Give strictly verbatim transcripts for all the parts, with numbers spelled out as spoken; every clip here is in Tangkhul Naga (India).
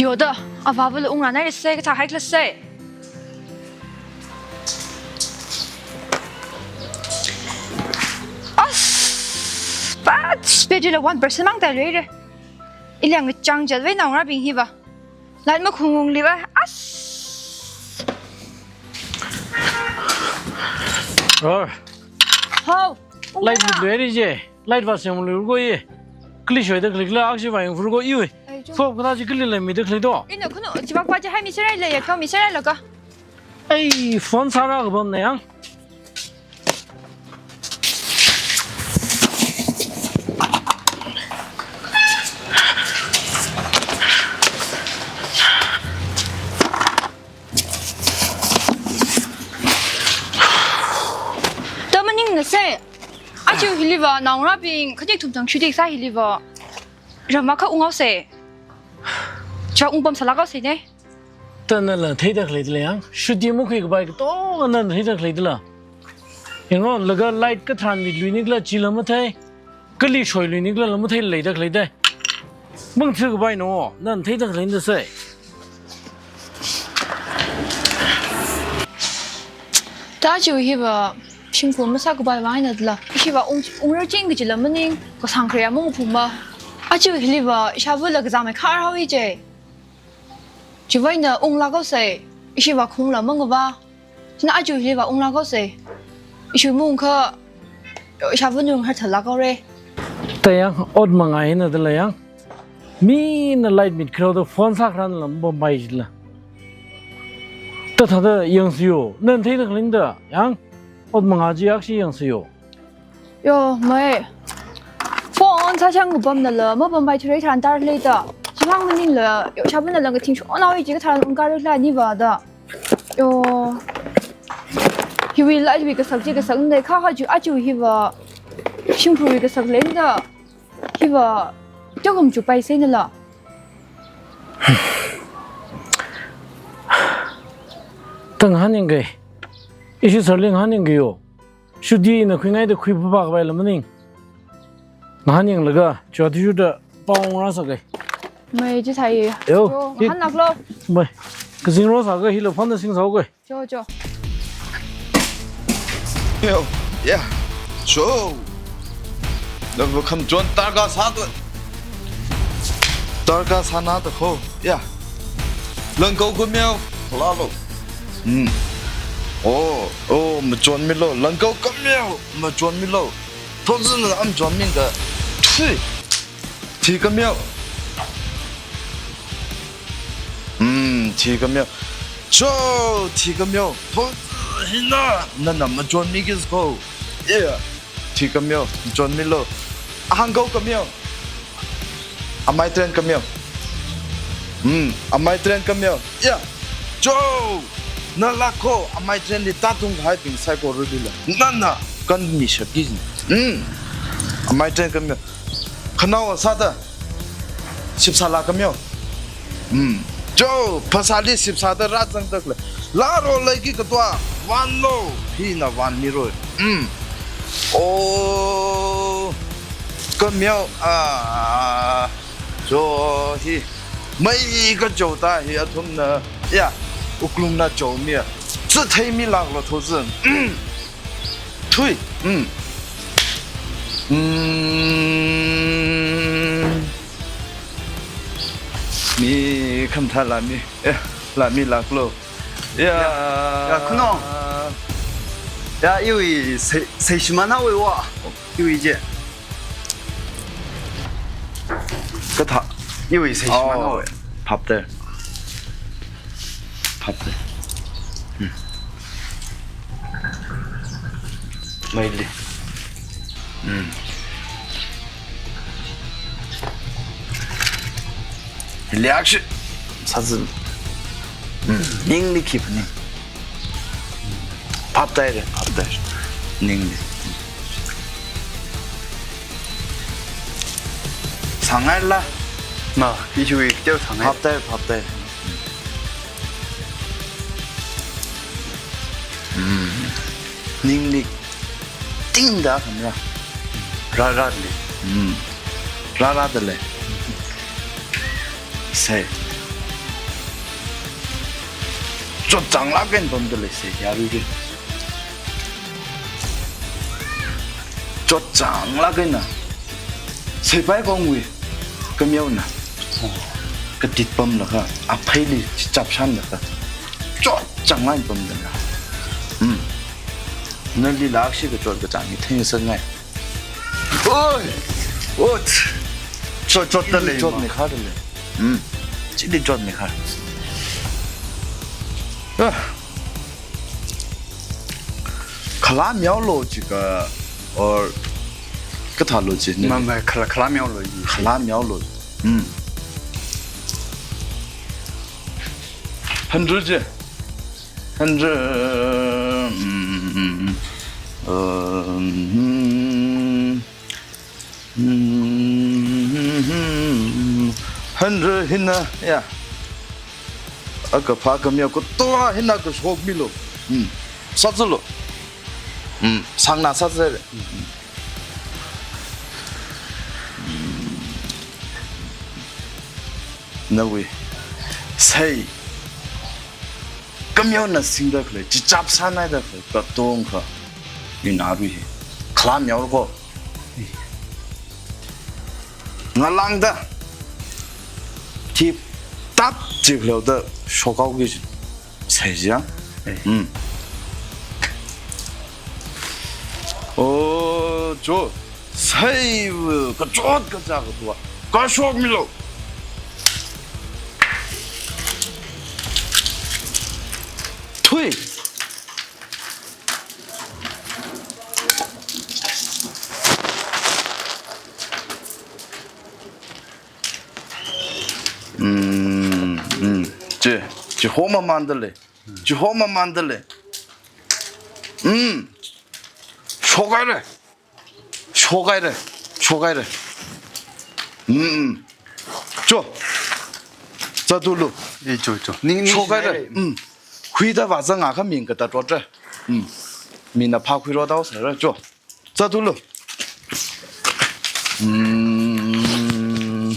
Yoda, avāva̱la ungrānhairasei, kathā haikhalasei. As, pats, battery la one percent mang tāluire. Ili ngachang chalvai naongarābing hiva. Light makhungungli va. As. Oh. Hao. Light mitluire je. Light vāsem luirko i. Kali shoida khalikhala, akshi vāyangfurko iwui. Ai, jo. Soap kathā chi kali leimida khalei do. Ina khuno, chibak pa chi haimiserhaile, yakhao miserhailaga. Ai, phone sārā kapamna yang. Da maningnasei. Aja hiliva, naongarābing, khadik thumthang shudi kasā hiliva. Ramva kha unghaosei. Cha ungpamsālāk haosei ne. Da nala theida khalei dala yang, shudi makhui kapai katonga nala theida khalei dala. Yanglu, laga light katharan mitluini khala chila mathei, kali shoiluini khala matheila leida khalei dai. Mangthir kapai no, nala theida khalei dasei. Da aja hiva, shimkhur masākapai vang eina dala. Ishiva ung, ungraching kajila maning, kasang khare mung phuma. Aja hiliva, ishāva̱la kazāmei khar haowi je. Chiwui eina unglāk haosei, ishiva khungla mangava. China aja hiliva unglāk haosei. Ishi mung kha, ishāva̱ nung harthalāk haore. Da yang ot manga eina dala yang. Mina light mitkharao da phone sākharan lam bombai jila. Da thāda yangsiyo, nala theida khalei da, yang ot manga chi akshi yangsiyo. Yo, mei. Phone sāshang kapamnala, mapampai thurai tharan tarlei da. Chimang maningla, yo, ishāva̱nala kathing shonao i chi katharan ungkar lani va da. Yo. Hiwui light wui kasak chi kasak ndai kha kha ju aja hiva. Shimkhurwui kasak lei da. Hiva, tyokum chupai seinala. Da ngahānyangkai. Ishi sarli ngahānyangkaiyo. Shudi ina khuingaida khuipapa kapaila maning. Ngahānyanglaga, chua tiju da pao ngarāsākai. Mei, chi sai. Yo, yo, hi. Ngahānlāklo. Mei. Kazing rosāga hila phone da singsaokai. Jo, jo. Yo, ya. Jo. Nava kham chon tarka sāda. Tarka sāna da kho. Ya. Langkao kameo. Lalo. Hmm. Oh, oh, machonmilo. Langkao kameo. Machonmilo. Thotsi na am chonmi da. Thui. Thi kameo. Hmm, thi kameo. Cho, thi kameo. Tho, hina, nana machonmi kis ko. Yeah. Thi kameo, chonmilo. Ahangkao kameo. Amai tren kameo. Hmm, amai tren kameo. Yeah. Cho, nala kho, amai trenli tātung haibing saikorawuila. Nana, kanmi shapki. Hmm. Amai tren kameo. Khanao sāda. Sipsāla kameo. Hmm. Cho, phasāli sipsāda rāzangda khalei. Laro leiki katwa, vanlo, hina vanmiro. Hmm. Oh, kameo, ah, cho hi. Mei kachao ta hi athumna, ya, wuklungna chaomi. Chitheimilāklo thotsi. Hmm. Thui. Mm. Mm. Mi khamtha lami. Eh, lami lāklo. Ya. Ya, ya, khuno. Ya, iwui sei, seishimānhaowa. Iwui je. Kathā, iwui seishimānhaowa. Oh. Phapta. Phapta. Hmm. Meili. Hmm. Liakshi. Sazin. Hmm. Ningli khiphaning. Phaptaire, phaptaire. Ningli. Sa Sāngaila. Ma, ishi teo sāngai. Phaptai, phaptai. Mm. Ningli tingda khamra. Rārāli. Mm. Rārādalei. Sei. Chotchānglāk eina pamdalei sei, yaruili. Chotchānglāk eina. Seipai kongwui kameona. Oh. Katit pamlaga, apheili chichap shanlaga. Chotchānglāk eina pamdalei. Hmm. Nali lākshi kachot kachāng hi theingasakngai. Oi! Ot! Chot, chotdalei, chotmi ma. Kharalei. Hmm. Chili chotmi khar. Ah. Khalā meolo jiakha, or kathālo ji, ne? Ma, ma, khalā, khalā meolo ji. Khalā meolo. Hmm. Hundred ji. Hundred, mm, mm, mm, uh, mm, mm, hundred hina, ya. Akaphā kameo katoa hina kashokmilo. Mm. Sāzalo. Mm. Sāngnā sāzai. Mm. Nawui. Sei. Kameona singda khalei, chichap sānhaida khalei, katongkha. Ina arui hi. Khalā meorako. Ngalāngda. Tiptap chikleoda shokhaoki ji. Sei jiya. Ei. Hmm. Oh, cho. Sei, kachot kachā katoa. Kashokmilo. Thui. Mm, mm. Chi, chiho mamandalei. Chiho mamandalei. Mm. Shokhaira. Shokhaira. Shokhaira. Mm, mm. Cho. Zatulu. Eh, cho, cho. Ning, ning shokhaira. Shinai. Mm. Huida vāzanga khaming kata trotra. Mm. Mina phākhuiro dao sāra. Cho. Zatulu. Mm.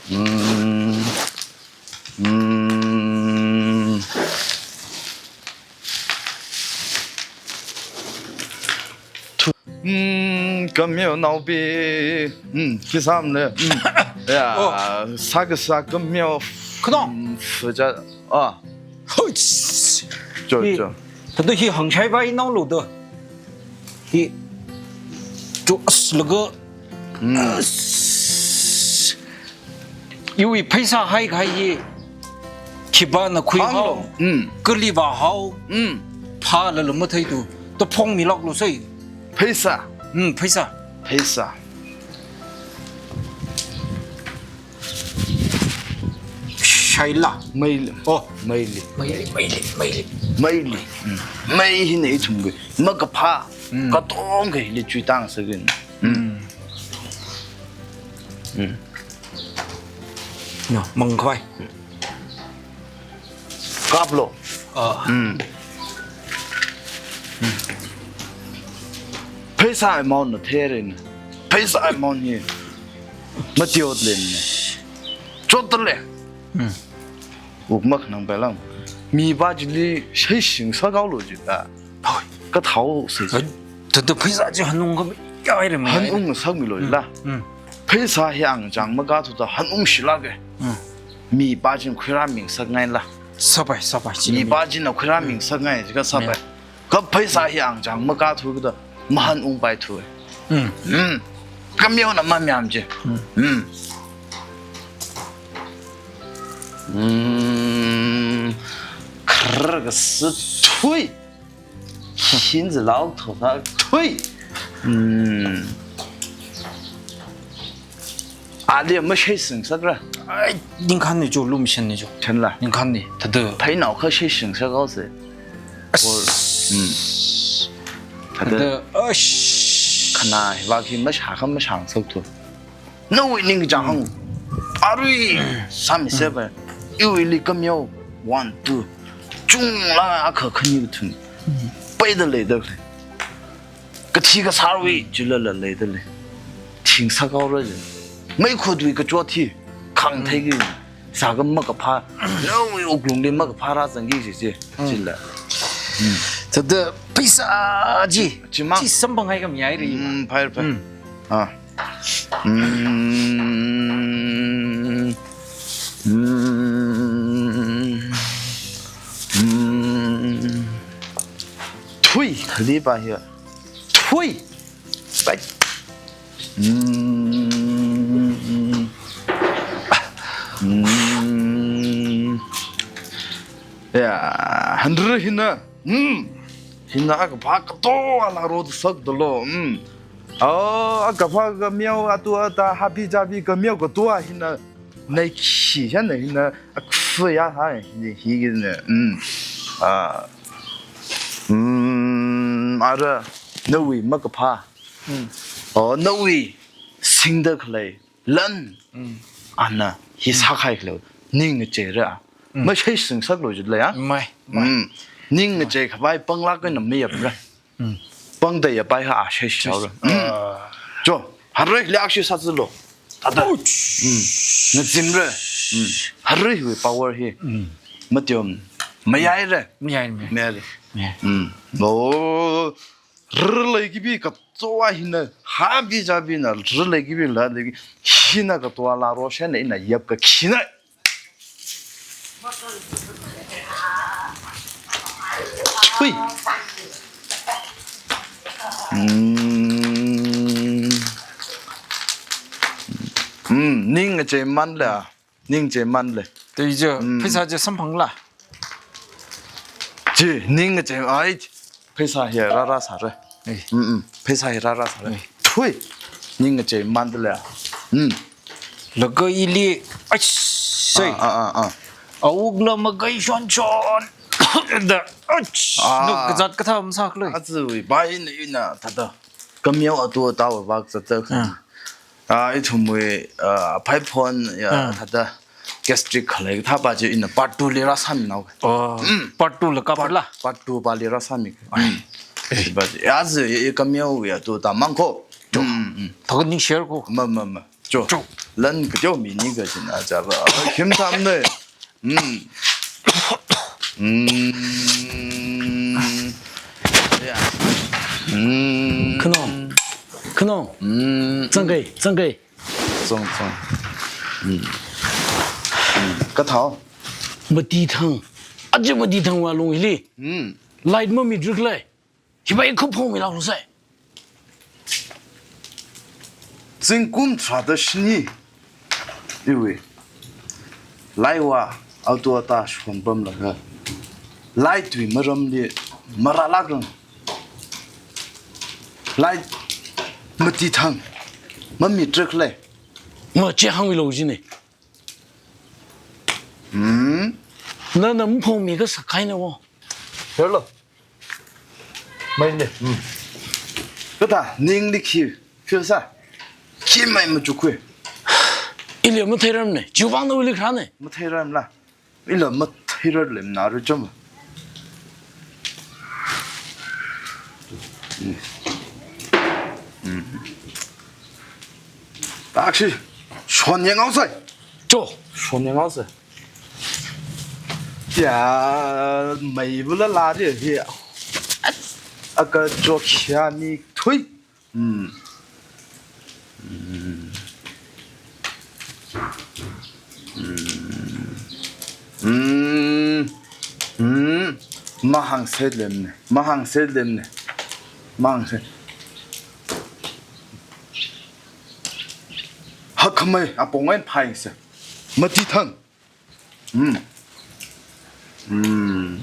Mm. Mm. Thu-, mm, kameonaobi. Mm, kisam le. Mm. Ya, oh. Sākasā kameo. Khanong. Mm, fuja. Ah. Hui! Cho, hi, cho. Thāda hi hāngshai vai naolo da. Hi. Cho, as, laga. Mm. As. Iwui pheisā haikahai hi. Khipāna khuihao. Hānglo. Mm. Kali vāhao. Mm. Phālala matheitu. To phongmilāklo sei. Pheisā. Mm, pheisā. Pheisā. Shaila. Meili. Oh. Meili. Meili, meili, meili. Meili. Mm. Mei hina ithumwui makaphā. Mm. Katongkha hili chuitang sakin. Mm. Mm. No, mangkhai. Kaplo. Ah. Mm. Mm. Pheisā amount na therin. Pheisā amount hi. Matiot len ne. Chotdalei. Mm. Wuk makhanang pailang. Mipā chili shai shing sākaolo jida. Hoi. Kathao sei. Ai, thāda pheisā chi hanung kha ya ai re mai. Hanung sāmilo la. Mm. Pheisā hi angchang makathuda hanungshilāka. Mm. Mipā china khuirāming sāngaila. Sāpai, sāpai, china mipā china khuirāming sāngai, jiakha sāpai. Mm. Kha pheisā hi angchang makathuda mahanungpaithu. Mm. Mm. Kameona mamayam ji. Mm. Mm. Mm. Kharkasā thui. Khin zilao thotha thui. Hmm. Ali mashai sing sakra. Ai, ningkhan ni jo, lumshan ni jo. Chenla. Ningkhan ni, thāda. Phainao kha shai sing sakao se. As. Or, hmm. Thāda. Thāda, ash. Khana, hiva khi mashakha mashang sak tu. Nawui ningkachāng hāng. Arui sāmi seva. Iwuili kameo. One, two. Chungla akha khani kathum. Paida leida khalei. Kathi kasārwui chilala leida lei. Thing sākhaora je. Meikhutwui kachot hi. Khāngthei ki. Sākha makaphā. Nawui wuklungli makaphā rāzangki je je. Chila. Thāda pheisā chi. Chimang. Chi samphanghai khamayai ri. Mm, phai, phai. Mm. Ah. Mm. Mm. Mm. Thui, thali pa hiya. Thui. Pai. Mm. Mm. Ya, hundred hina. Mm. Hina kaphā kato ala ro sak dolo. Mm. Oh, kaphā kameo atu ata happy jabi kameo kato hina. Nai khi hina hina akhuya ha hi hina. Mm. Ah. Mm, ara nawui makaphā. Mm. Oh, nawui singda khalei lan. Mm. Ana hi sākahai khalei ningkacheira. Mm. Mashei singsak lo jit la ya. Mai, mai. Mm. Ningkachei khavai panglāk eina mayapra. Mm. Pangda yapai ha ashei shaora. Mm. Ah. Jo, harui liak shi sāzilo. Thāda. Ouch. Mm. Ngazimra. Mm. Harui hui power hi. Mm. Matiom. Mayaira. Mayai, mayai. Mayai. Mayai. Mm. Oh. Rilei kibi kato hina, happy jabi na, rilei kibi la, de, hina kato la ro shana ina yap ka khina. Hui. Mm. Mm, ningkachei manla. Ningchei manle. Tui jo, mm, pheisā jo samphangla. Chi, ningchei, ai, pheisā hi rāra sāra. Ei. Mm, mm, pheisā hi rāra sāra. Ei. Thui, ningchei mandele. Mm. Laga ili, ai, sei. Ah, ah, ah, ah. Awuk la magai shon shon. Da, ai, ah, nuk kazat kathā masākle. Azu, bai na ina, thāda. Kameo atu ata wa bak zat zat. Ah. Ah, ithumwui, ah, phaiphon, ya, ah, thāda gastric khalei kathā pa chi ina part two li rāsāmi nao. Oh, mm, part two la kapla. Part, part two pa li rāsāmi. Ai. Mm. Eh. Ba, ya zi, ya, ya kameo ya tu ta mang ko. Jo. Mm, mm. Thāda ning share ko. Ma, ma, ma. Jo. Jo. Lan ka jo mi ni ka chin a ja ba. Khim tham ne. Mm. Mm. Yeah. Mm. Khanong. Khanong. Mm. Zangkei, zangkei. Zang, zang. Mm. Mm. Kathao. Mati thang. Aja mati thang wa long hili. Mm. Light mamit ruk lei. Hiva i khup phongmi lau sai. Zingkum tharāda shini. Iwui. Laiva auto ata shonpamlaga. Lai tui maramli marālākrang. Lai mati thang. Mamit ruk lei. Ma che hāngmi lo jine. Hmm? Nana maphongmi ka sakai na wo. Hello. Mai ne. Hmm. Kata, ningli khi, khi sā. Khi mai machukhui. Ili matheiram ne. Chiwuivang nawuili kharā ne. Matheiram la. Ila matheirar lem na ru cham. Hmm. Hmm. Taxi, shon yang outside. Cho. Shon yang outside. Ya, mai bula la de hi. Aka jo khani thui. Hmm. Hmm. Hmm. Hmm. Hmm. Mahāngset lem ne. Mahāngset lem ne. Mahāngset. Hakhamei apong en phai se. Mati thang. Hmm. Hmm.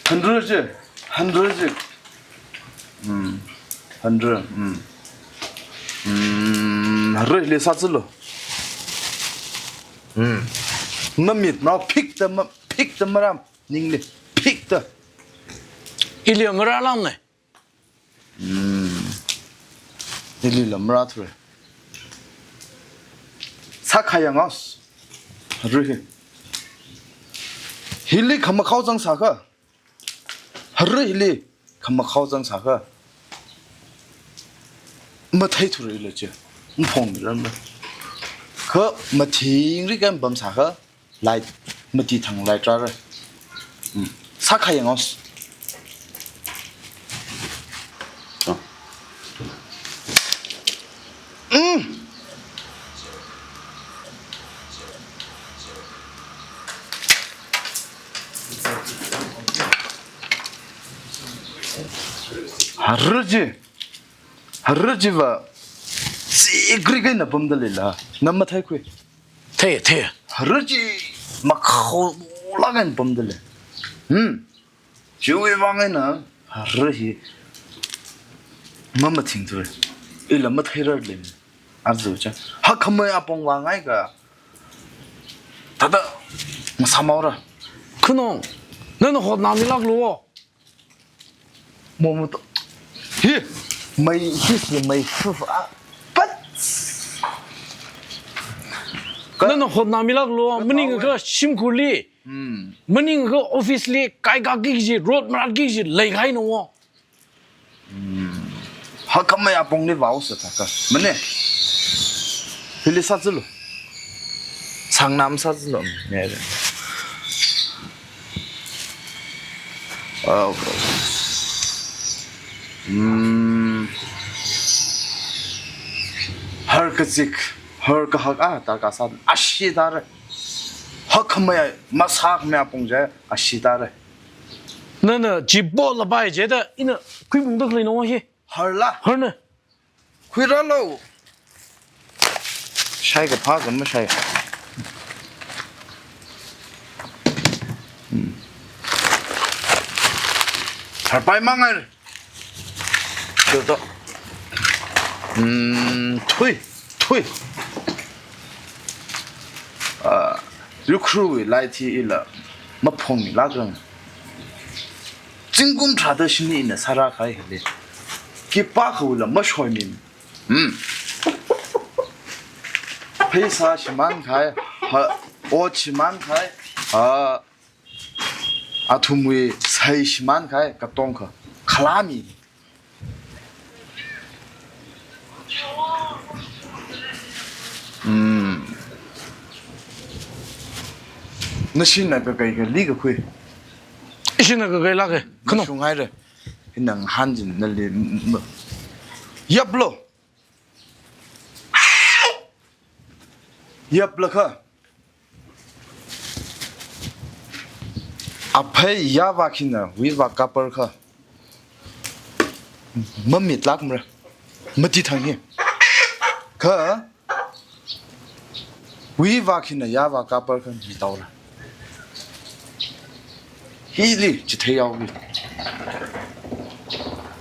Hundred je, hundred je. Hmm. Hundred. Hmm. Hmm. Hundred le sa zilo. Hmm. Mamit nao phikta ma, phikta maram ningli phikta. Ili marālang ne. Hmm. Ili la marā thure. Sākhayang haosa. Hari hi. Hili khamakhao zangsākha. Hari hili khamakhao zangsākha. Matheithura ila chi. Maphongmiramra. Kha mathingrik eina pamsākha. Light, mati thang light rāra. Mm. Sākhayang haosa. Ah. Mm. Hari chi, hari chiva, sikrik eina pamda leila, na matheikhui. Thei, thei. Hari chi makhaolāk eina pamda lei. Hmm. Chiwui vang eina hari hi mamathingthure. Ila matheirar lei. Aja cha. Hakhamei apong vāngai ka. Thāda masāmaora. Khanong, nana hotnāmilāklu. Momo to. Hi, mei, hi si mei fu, ah, pat. Ka- Nana hotnāmilāklu, ka maningakha shimkhurli. Hmm. Maningakha office li, kaikaki kaji, road maratki kaji, leikahaina wo. Hmm. Hakhamei apongli vāhaosa thākha. Mane. Hili sāzulu. Sangnam sāzulu. Ne. Oh. Hmm. Har kazik, har kahak a, thākha sā, ashee tāra. Hakhamei, masākhamei apong chi, ashee tāra. Nana, chi po la bai jida, ina, khuiphungda khaleina wo hi. Harla. Harna. Khuirālu. Shaikaphā kha mashai. Hmm. Harpai mangai. Kyoto. Hmm, thui, thui. Ah, Ukhrulwui light hi ila maphongmilākrang. Zingkum tharāda shini ina sārākahai hili. Khipākhawuila mashoimi. Hmm. Pheisā shimānkahai, ha, ot shimānkahai, ha, athumwui sai shimānkahai, katongkha, khalāmi. Hmm. Nashina kakai kali kakhui. Ishina kakailāka. Khanong. Shunghaira. Ina ngahānching nali, m-, m-, yaplu. Yaplakha. Aphei yāvā khina, wuivā kapar kha. Mamitlākmara. Mati thang hi. Kha. Wuivā khina yāvā kapar kha mitaora. Hili chitheihaoki.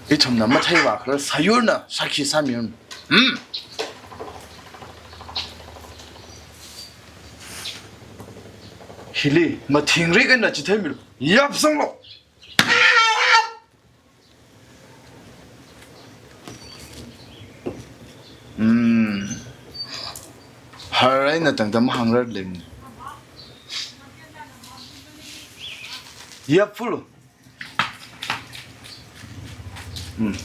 Ithumna matheivākhala sāyurna sākhi sāmiun. Hmm. Hili mathingrik eina chitheimilu. Yapsanglu. Hmm. Har eina tangda mahāngrar lem. Yapfulu. Hmm.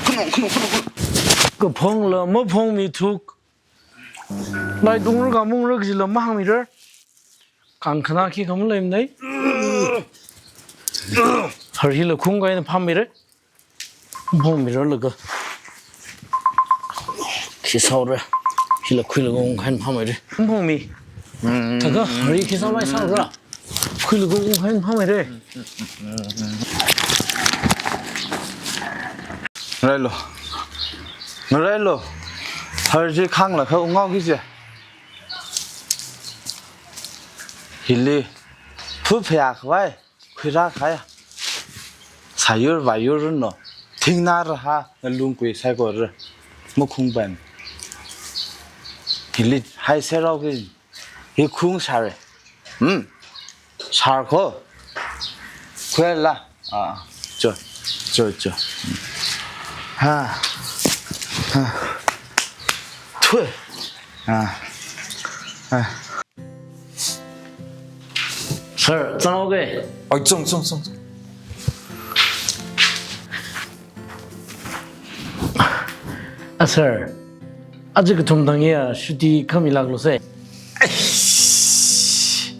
Khanong, khanong, khanong, khanong. Kaphongla maphongmithuk. Lai dungra kamungra kajila mahāngmirar. Kangkhana khikha maleimana. Har hila khungkahaina phāmira. Phongmirarlaga. Khi sāhaora. Hila khuilaga ungkahaina phāmira. Phongmi. Thākha hari khi sāmei sāhaora. Khuilaga ungkahaina phāmira. Ngarailo. Ngarailo. Har chi khanglaga unghaoki je. Hili. Phu phayākhavai. Khuirākahai. Sāyur vāyur no. Thingnā raha ngalung kui saikora. Makhungpan. Hili haiserhaoki. Hi khung sāra. Hmm. Sir ko. Khuila. Ah, cho, cho, cho. Ha. Ha. Thui. Ha. Ha. Sir, zanghaoke. Oi, zang, zang, zang. Ah, sir. Aja kathum thang hiya shuti khamilāklu sei. Eish.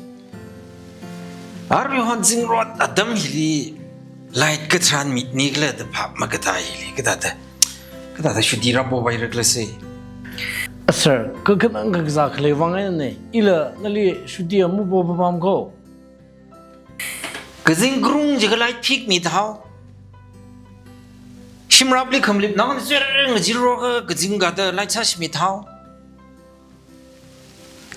Aruihon zingrot atam hili light katharan mitni khala da phap makatā hili kathāda, kathāda shuti rāpopaira khala sei. Ah, sir, kakhanang kakazā khalei vang eina ne, ila nali shuti mapo papam ko. Kazing karung jiakha light phik mithao. Shimrapli khamlip nang zereng jiroka kazing kathāda light sāshimithao.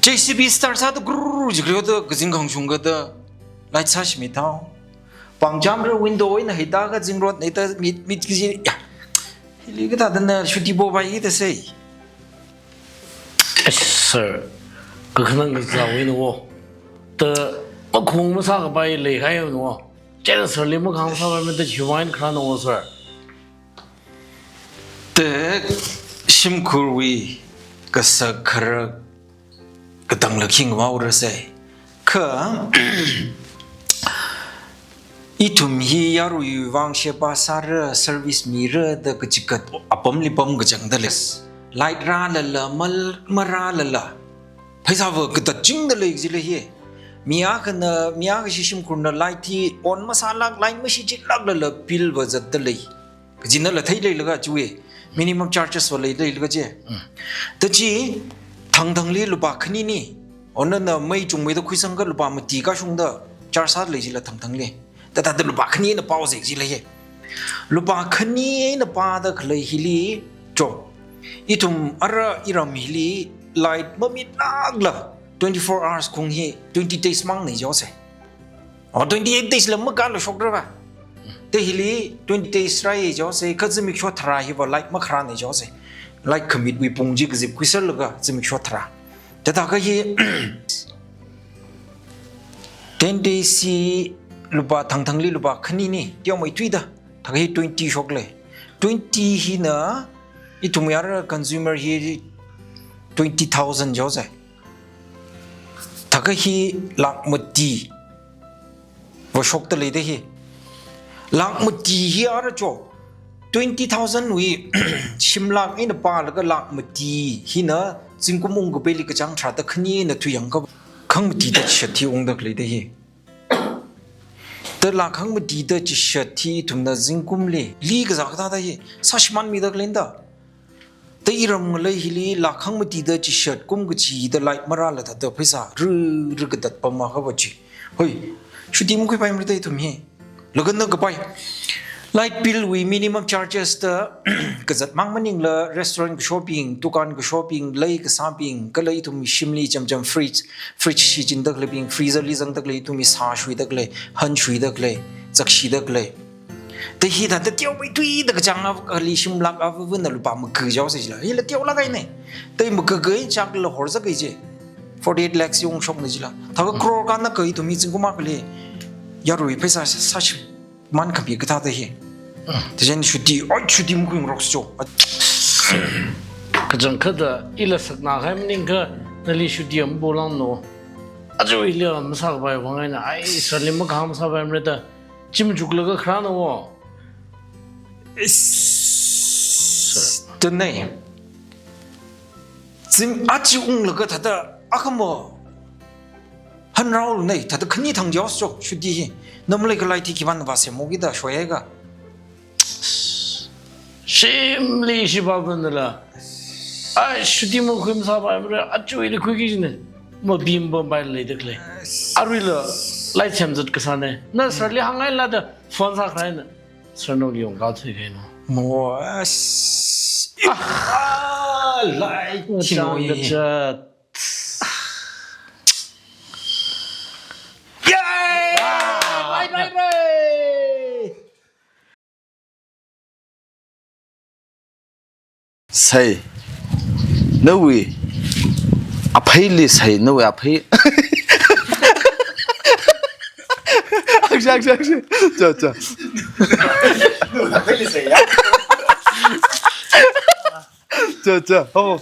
J C B start sāda gurr jiakha da kazing khangshungka da light sāshimithao. Pāngchamra window eina heida kazing rot nei da mit, mit kaji ya. Hili kathāda na shuti popai da sei. Eish, sir, kakhanang kakazāwui na wo. Da makhung masākapai leikahai na wo. Chieina sirli makhang sāpaimara da chiwui vang eina kharā na wo, sir. Da shimkhurwui kasak kharak katangla khingvaora sei. Kha ithum hi yaruiwui vang sheba sāra, service mira da kachikat apamli pamkachangda lei. Light rālala, mal, marālala, pheisāva katatchingda lei kajila hi. Mi akhana, mi akha shimkhurna light hi on masālāk, light mashichitlāklala bill va zatda lei. Kajinala theileilaga chiwui minimum charges va leileilaga chi. Mm. Da chi thangthangli lupā khanini. Onana mei chungmeida khuisangkha lupā mati kashungda charge sāda lei jila thangthangli. Da da da lupā khani eina pao zek jila hi. Lupā khani eina pāda khalei hili cho. Ithum ara iram hili light mamitlākla twenty-four hours kung hi twenty days mang nei jo sei. O, twenty-eight days la makāla shokra ba. Da hili twenty days rāi jo sei, kha zimiksho tharā hiva light makharā nei jo sei. Light khamitwui pung chi kazip khuiserlaga zimiksho tharā. Thāda kha hi ten days hi lupā thangthangli lupā khanini, teomeithuida. Thāda kha hi twenty shokle. Twenty hina ithum yara consumer hi twenty thousand jo sei. Thāda kha hi lakh mati va shokta leida hi. Lakh mati hi ara cho. Twenty thousand wui shimlāk eina pālaga lakh mati hina zingkum ungkapaili kachāng tharāda khani eina thuiyangkha khangmatida chishat hi ungda leida hi. Da lakh khangmatida chishat hi ithumna zingkumli li kazā kathāda hi sāshimānmida khalei da. Da iram ngalei hili lakh khangmatida chishat kum kachida light marāla thāda pheisā ru ru kadat pam akha va chi. Hoi, shuti makhuipaimara da ithum hi. Laga na kapai. Light bill wui minimum charges da kazat mang maningla restaurant kashobing, dukan kashobing, lei kasābing, kala ithum shimli chamcham fridge, fridge shichinda khaleibing, freezer li zangda khalei, ithum sā shuida khalei, han shuida khalei, chak shida khalei. Da hithāda teomeithuida kachāng akha kali shimlāk avavana lupā maka jo sei jila. Hila teolāk eina. Da maka kachāng la horzak kaji. Forty-eight lakhs ungshokna jila. Thāda crore kānna kha ithum hi zingkum akhali yarui pheisā sāshimān kapi kathāda hi. Thāda chieina shuti, oi shuti makhuingarok cho. Kachangkhatta ila sakna kahai maningkha nali shuti mapo lang no. Aja hili masākapai vang eina, ai, sirli makhang masāpaimara da. Chim chuklaga kharā na wo. Is, tunai. Zim achi unglaga thāda akhamo. Hanrao nei, thāda khani thang jo cho, shuti hi. Namlei khalei thi kiban va semo kida shoyega. Shimli shiba banala. Ai, shuti makhui masāpaimara, aja hili khuiki jine. Mabim bampai leida khalei. Aruila, light semzat kasāne. Na sirli hāngngailada, phone sākharāna. Sir no yong ka thui kaino. Mo, as. Ah, light chang chimoi. Kachat. Yay! Wow. Light, light, light. Sai. Nawui. Apheili sai, nawui aphei. Action, action, action. Cha, cha. Cha, cha. Ho.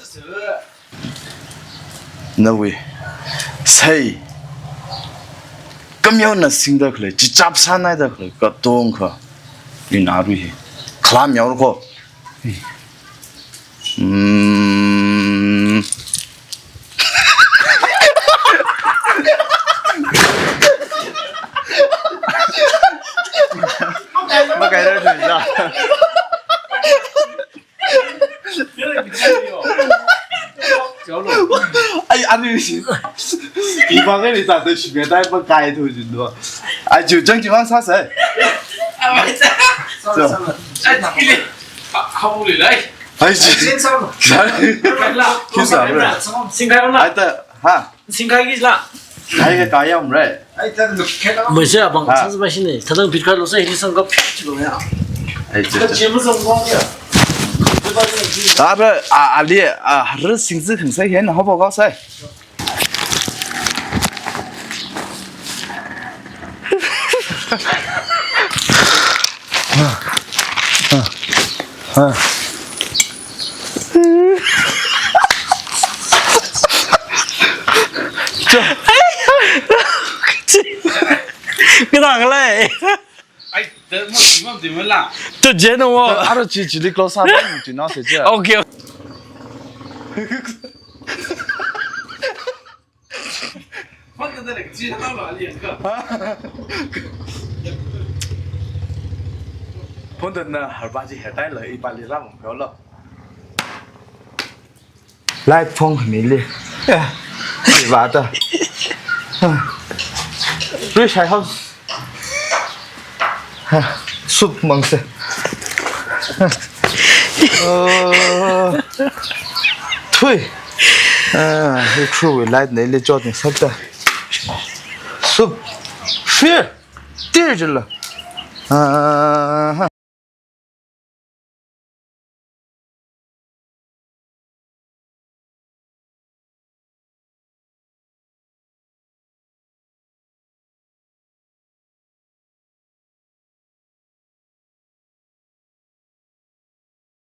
Nawui. Sai. Kamyao na singda khalei, chichap sānaida khalei, katongkha. Ina rui hi. Khalam yao ko. Mm. Makaira thuisa. Ai, ani si. Iba ngai ni ta shi me dai makai thuisin do. Ai, ju jang ji mang sāsai. Ai, Ai, si. Ai, ta, ha. Singkai kayam, right? Maise abang, ah, sāsā ba shine. Thadang bit kalo sai, hili sangkap chilo ya. Ai, ta, ta. Abra, a, ali, a, har singzi khang sai, hen, hobo kau sai. Kena kalai. Ai, te mo, mo, te mo la. To je no wo. Aro chi, chi li close up, chi no se je. Okay. Phone da na harba ji hetai lo, ipa li ram lo. Light phone mi li. Iba ta. Rui shai house. Soup mang se. Oh. Thui. Ah, hi crew light nei le jot ni sakta. Soup. Fear. Tir jila. Ah.